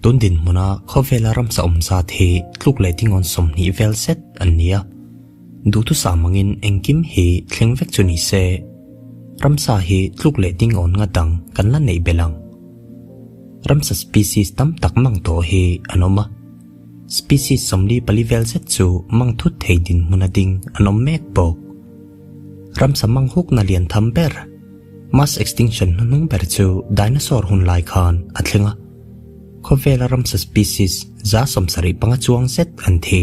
Tun dinhmuna khawvela ramsa awm zat hi tluk leh tingawn 20 vel zet an ni a. Duhthusam angin engkim hi thleng vek chu ni se, ramsa hi tluk leh tingawn nga dang kan la neih belh ang. Ramsa species tam tak mang tawh hi an awm a. Species 44 vel zet chu mang thut thei dinhmuna ding an awm mek bawk. Ramsa mang hukna lian tham ber, mass extinction hnuhnung ber chu dinosaur hun lai khan a thleng a. Khawvela ramsa species 75 chuang zet an thi.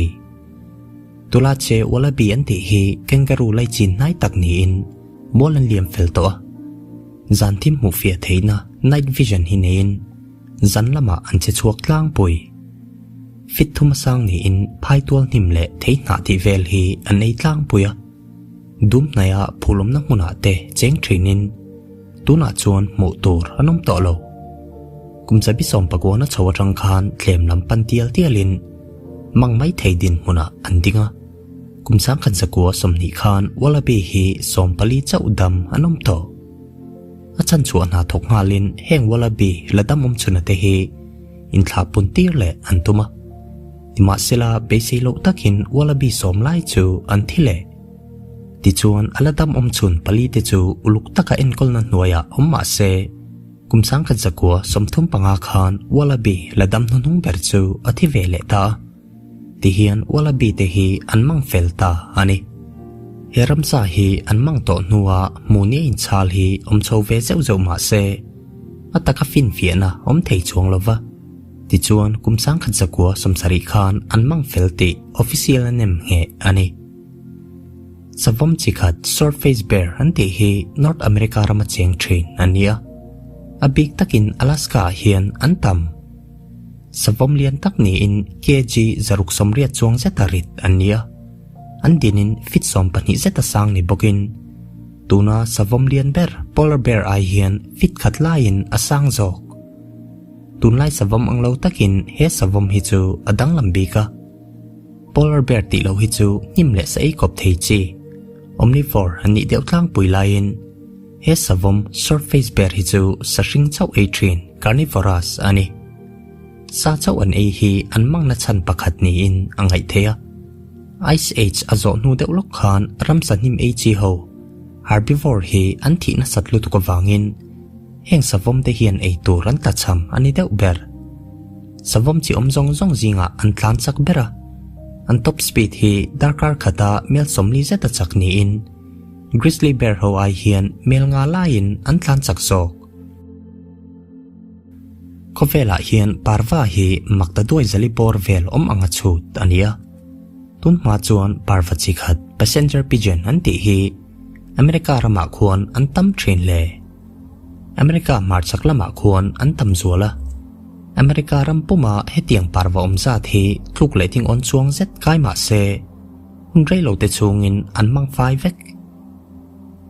Tula che wallaby an tih hi kangaroo lai chin hnai tak niin mual an liam fel tawh a. Zan thim hmuh fiah theihna night vision hi neiin zan lamah an che chhuak tlangpui. Fit thuma sang niin phai tual hnim leh thei hnah tih vel hi an ei tlangpui a. Dum hnaia phulawmna hmunah te cheng thinin tunah chuan hmuh tur an awm tawh lo. Kum chabi 19 a chho atang khan tlem lam pan tial tialin mang mai thei dinhmunah an ding a. Kum 1920 khan wallaby hi 14 chauh dam an awm tawh. A chan chhuah hna thawk nghalin heng wallaby la dam awm chhuna te hi inthlah pun tir leh an tum a. Nimahsela beisei loh takin wallaby 10 lai chu an thi leh. Tichuan a la dam awm chhun pali te chu uluk taka enkawlna hnuaiah awm mah se kum 1935 khan wallaby la dam hnuhnung ber chu a thi ve leh ta a. Tihian wallaby te hi an mang fel ta a ni. He ramsa hi an mang tawh hnua hmuhnia inchhal hi awm chho ve zeuh zeuh mah se a taka finfiahna awm thei chuang lova. Tichuan kum 1970 khan an mang fel tih official a nem ngheh a ni. Savom chi khat swordface bear an tih hi North America rama cheng thin an ni a. A bik takin Alaska ah hian an tam. Savom lian tak niin kg 680 chuang zeta rit an ni a. An dinin fit 12 zeta sang ni bawkin tuna savom lian ber polar bear ai hian fit khat laiin a sang zawk. Tunlai savom ang lo takin he savom hi chu a danglam bik a. Polar bear tih lo hi chu hnim leh sa ei kawp thei chi. Omnivore an nih deuh tlangpui laiin he savom swordface bear hi chu sa hring chauh ei thin carnivorous a ni. Sa chauh an ei hi an mangna chan pakhat niin a ngaih thei a. Ice Age a zawh hnu deuh lawk khan ramsa hnim ei chi ho herbivore hi an thihna sat lutuk awangin heng savom te hian ei tur an tlachham a ni deuh ber. Savom chi awm zawng zawng zingah an tlan chak ber a. An top speed hi darkar khata mel 40 zeta chak niin grizzly bear ho ai hian mel nga laiin an tlan chak zawk. Khawvelah hian parva hi makta duai zali bawr vel awm anga chhut a ni a. Tun hma chuan parva chi khat passenger pigeon an tih hi America ramah khuan an tam thin hle. America hmarchhak lamah khuan an tam zual a. America ram puma hetiang parva awm zat hi tluk leh tingawn chuang zet kai mah se hun rei lo te chungin an mang fai vek.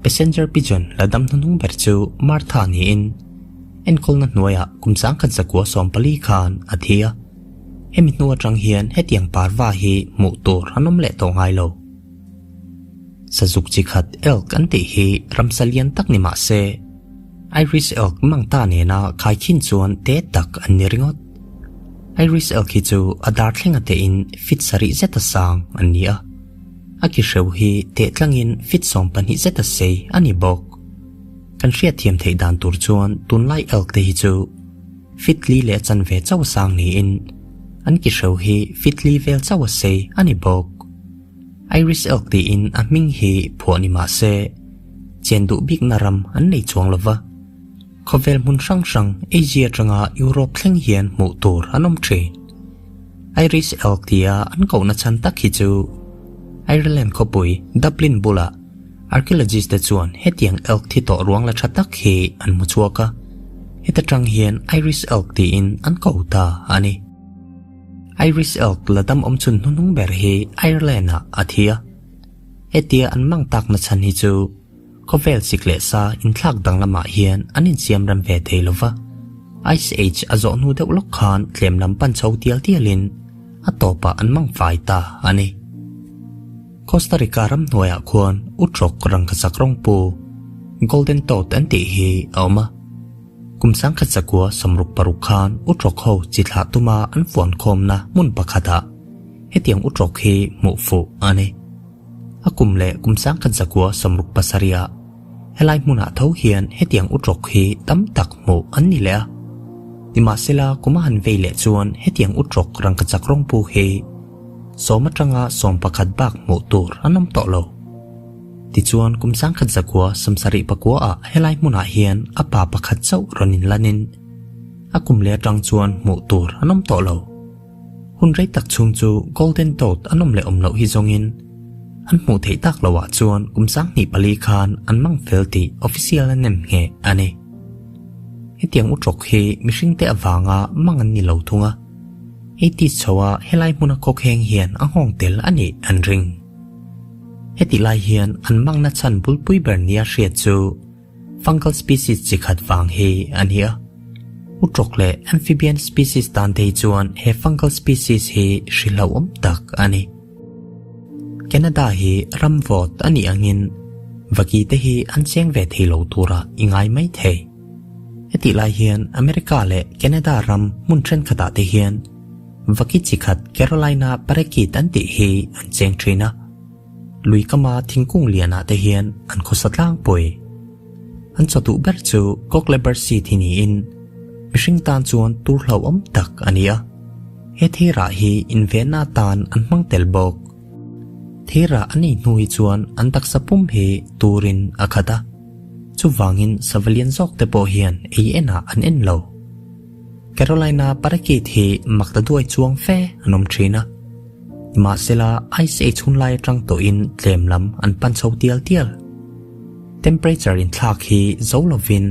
Passenger pigeon la dam hnuhnung ber chu Martha niin enkawlna hnuaiah kum 1914 khan a thi a. Hemi hnu atang hian hetiang parva hi hmuh tur an awm leh tawh ngai lo. Sazuk chi khat elk an tih hi ramsa lian tak ni mah se Irish elk mang ta nena khai khin chuan te tak an ni ringawt. Irish elk hi chu a dar thlenga te in fit sarih zeta sang an ni a. A ki hreu hi te tlangin fit 12 zeta sei a ni bawk. Kan hriat thiam theih dan tur chuan tunlai elk te hi chu fit li leh chan ve chauh sang niin an ki hreu hi fit li vel chauh a sei a ni bawk. Irish elk tiin a hming hi phuah ni mah se chen duh bik na ram an nei chuang lova. Khawvel hmun hrang hrang Asia tanga Europe thleng hian hmuh tur an awm thin. Irish elk tia an kohna chan tak hi chu Ireland khawpui Dublin bula archaeologist te chuan hetiang elk thi tawh ruang la tha tak hi an hmu chhuak a. Heta tang hian Irish elk tiin an ko ta a ni. Irish elk la dam awm chhun hnuhnung ber hi Ireland ah a thi a. Hetia an mang tak na chan hi chu khawvel sik leh sa inthlak dang lamah hian an insiam rem ve thei lova. Ice Age a zawh hnu deuh lawk khan tlem lam pan chho tial tialin a tawpah an mang fai ta a ni. Costa Rica ram hnuaiah khuan utrok rangkachak rawng pu Golden Toad an tih hi a awm a. Kum 1966 khan uṭawk ho chi thlah tuma an fuankhawmna hmun pakhatah hetiang uṭawk hi hmuh fuh a ni. A kum leh kum 1967 ah helai hmunah tho hian hetiang uṭawk hi tam tak hmuh an ni leh a. Nimahsela kum a han vei leh chuan hetiang uṭawk rangkachak rawngpu hi sawm atanga 11 bak hmuh tur an awm tawh lo. Tichuan kum 1974 ah helai hmunah hian a pa pakhat chauh rawn inlanin a kum leh atang chuan hmuh tur an awm tawh lo. Hun rei tak chhung chu Golden Toad an awm leh awm loh hi zawngin an hmuh theih tak loah chuan kum 24 khan an mang fel tih official a nem ngheh a ni. Hetiang utrawk hi mihringte avanga mang an ni lo thung a, eighties chhoa helai hmuna khawkheng hian a nghawng tel a nih an ring. Heti lai hian an mangna chhan bulpui ber nia hriat chu fungal species chi khat vang hi a ni a. Utrawk leh amphibian species tan te hi chuan he fungal species hi hri hlauhawm tak a ni. Canada hi ram vawt a nih angin vaki te hi an cheng ve thei lo turah i ngai mai thei. Hetih lai hian America leh Canada ram hmun thenkhatah te hian Vaki chi khat Carolina parakeet an tih hi an cheng thin a, lui kama thingkung lianah te hian an khawsa tlangpui. An chaw duh ber chu cocklebur seed hi niin mihring tan chuan tur hlauhawm tak a ni a, he theirah hi invenna atan an hmang tel bawk. Theirah an ei hnu hi chuan an taksa pum hi turin a khat a, chuvangin sava lian zawk te pawh hian ei enah an en lo. Carolina parakeet hi mak ta duai chuang fe an awm thin a, nimahsela Ice Age hun lai atang tawhin tlem lam an pan chho tial tial. Temperature inthlak hi zo lovin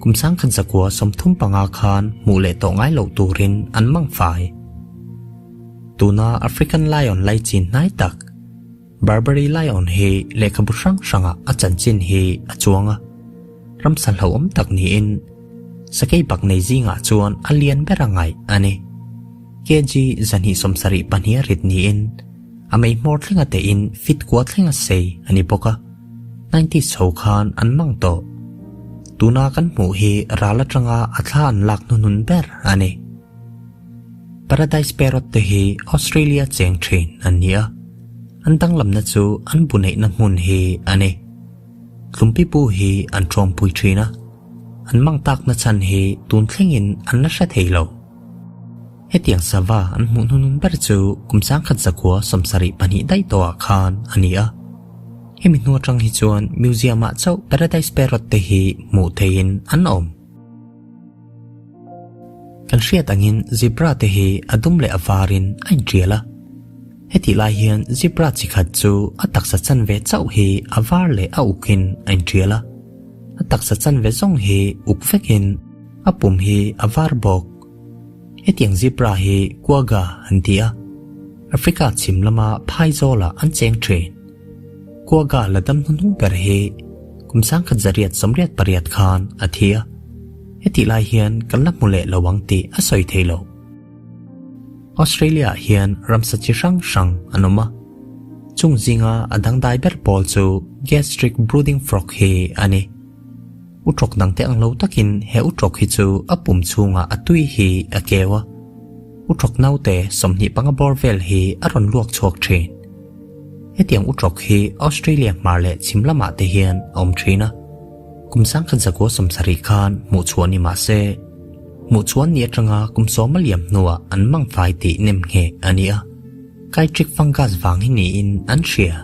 kum 1935 khan hmuh leh tawh ngai loh turin an mang fai. Tuna African lion laichin hnai tak Barbary Lion hi lehkhabu hrang hrangah a chanchin hi a chuang a, ramsa hlauhawm tak niin sakei bak nei zingah chuan a lian ber a ngaih a ni. Kg 272 a rit niin a mei hmawr thlenga tein fit kua thlenga sei a ni bawk a, nineties chho khan an mang tawh. Tuna kan hmuh hi ral atanga a thla an lak hnuhnun ber a ni. Paradise Parrot te hi Australia cheng thin an ni a, an danglamna chu an bu neihna hmun hi a ni. Tlumpi pu hi an tawngpui thin a, an mang takna chhan hi tun thlengin an la hre thei lo. Hetiang sava an hmuh hnunun ber chu kum 1972 daih tawhah khan a ni a. Hemi hnu atang hi chuan museum-ah chauh Paradise Parrot te hi hmuh theihin an awm. Kan hriat angin zebra te hi a dum leh a varin a intial a. Hetih lai hian zebra chi khat chu a taksa chanve chauh hi a var leh a ukin a intial a. A taksa chanve zawng hi uk vekin a pum hi a var bawk. Hetiang zebra hi quagga an ti a. Africa chhim lama phaizawlah an cheng thin. Quagga la dam hnuhnung ber hi kum 1988 khan a thi a. Hetih lai hian kan la hmu leh lo ang tih a sawi thei lo. Australia ah hian ramsa chi hrang hrang an awm a, chung zinga a dangdai ber pawl chu gastric brooding frog hi a ni. Utrawk dangte ang lo takin he utrawk hi chu a pum chhungah a tui hi a keu a, utrawk naute 25 bawr vel hi a rawn luak chhuak thin. Hetiang utrawk hi Australia hmar leh chhim lamah te hian a awm thin a. Kum 1970 khan hmuh chhuah ni mah se, hmuh chhuah ni atanga kum 10 a liam hnuah an mang fai tih nem ngheh a ni a, Chytric fungus vang hi niin an hria.